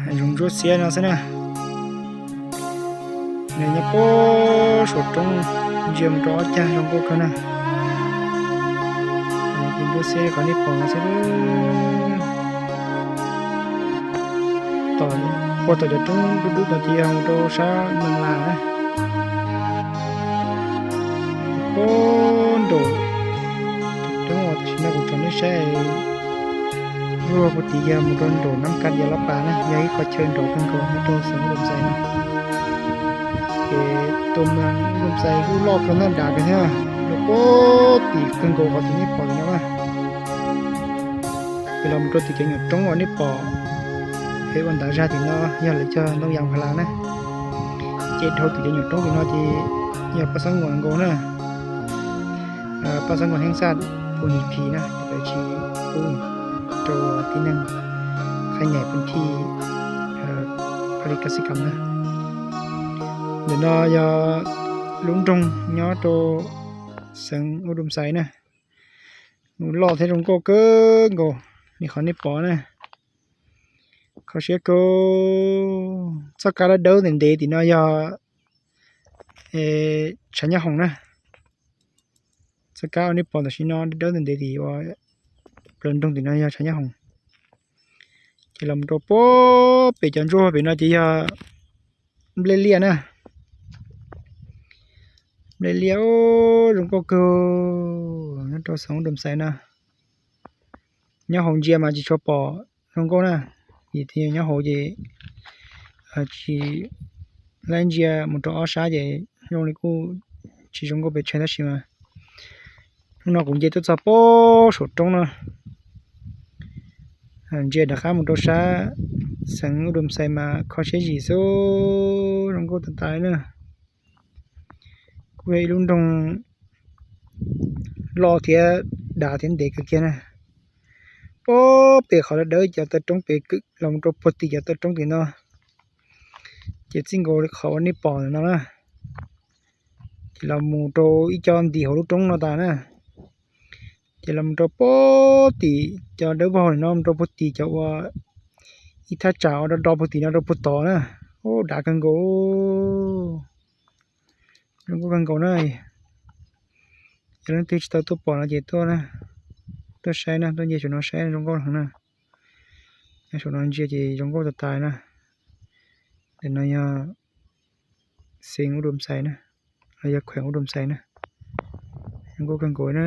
Hav zoov ntsuab xiab no xwb na. Nws nyob puag saum roob ntsia mus rau ob cag zoo nkauj kawg na. Ces ntsuab xiab qhov nej pom no xwb. Tom, puag tom cov roob dub dub no ces yog mus rau sab Mees Las na. Puag nraum, roob uas tam sim no kuv tso nej saib, luag puag tid yog mus rau nraum Nab Kas Dias Laj Pas na, yog ib qhov chaw nraum kawg nkaus nyob rau xeev Ub Dum Xais na. Ces tus Mees Ub Dum Xais kuj loj kawg na, dav kawg thiab, rau puag tim kawg nkaus qhov tim nej pom tim no na. Ces los mus rau tim cov nyuam roob uas nej pom es ua ntav zag tim no yog lawv cog ntoo yas Pha Las na. Ces dhau tim cov nyuam roob tim no ces yog paj xab nkuas nkaus na. Paj xab nkuas Heej Xaj Phu Nyis Phis na, lawv tsis pub rau tib neeg qhaib nyais pun thij pha li kas xi kam na. Ntawm no yog lub nroog nyob rau xeev Ub Dum Xais na. Nws loj thiab zoo nkauj kawg nkaus li qhov nej pom na. Kho siab kawg. Txoj kab dawb dawb ntev ntev tim no yog tshav nyob hoom na. Txoj kab uas nej pom tam sim no dawb dawb ntev ntev tim uas plaws nroog tim no yog tshav nyob hoom. Ces los mus rau puag pem cov ntsuab pem no ces yog nplej liaj na. Nplej liaj zoo nkauj kawg nyob rau xeev Ub Dum Xais na. Nyob hauv ntsia mas tsis tshua pom zoo nkauj na, vim tias nyob hauv ces tsis laib ntsia mus rau ob sab ces zoo li kuj tsis zoo nkauj pes tsawg tab sis mas hnub no kuv nce tuaj txog puag saum roob no. Ntsia rov qab mus rau sab xeev Ub Dum Xais mas kho siab zim xwb, zoo nkauj tas tas li na. Kuj yog ib lub nroog loj thiab dav thiab ntev kawg kiag na. Puag pem qhov dawb dawb cov taw roob pem los mus rau puag tim cov taw roob tim no, ces txij nkaus li qhov uas nej pom ntawm no na. Ces los mus rau ib co ntim hauv lub roob no tas na. Ces los mus rau puag tim cov dawb vog no mus rau puag tim cov uas ib thaj tsam uas do do puag tim no rau puag tod na. Ub, dav kawg nkaus, zoo nkauj kawg nkaus na. Yog leej twg tsis tau tuaj pom no ces tuaj, tuaj saib na, tuaj nce saum no saib zoo nkauj heev na. Nyob saum no ntsia ces zoo nkauj tas tas na. Ntawm no yog xeev Ub Dum Xais na, los yog khueem Ub Dum Xais na. Zoo nkauj kawg nkaus na.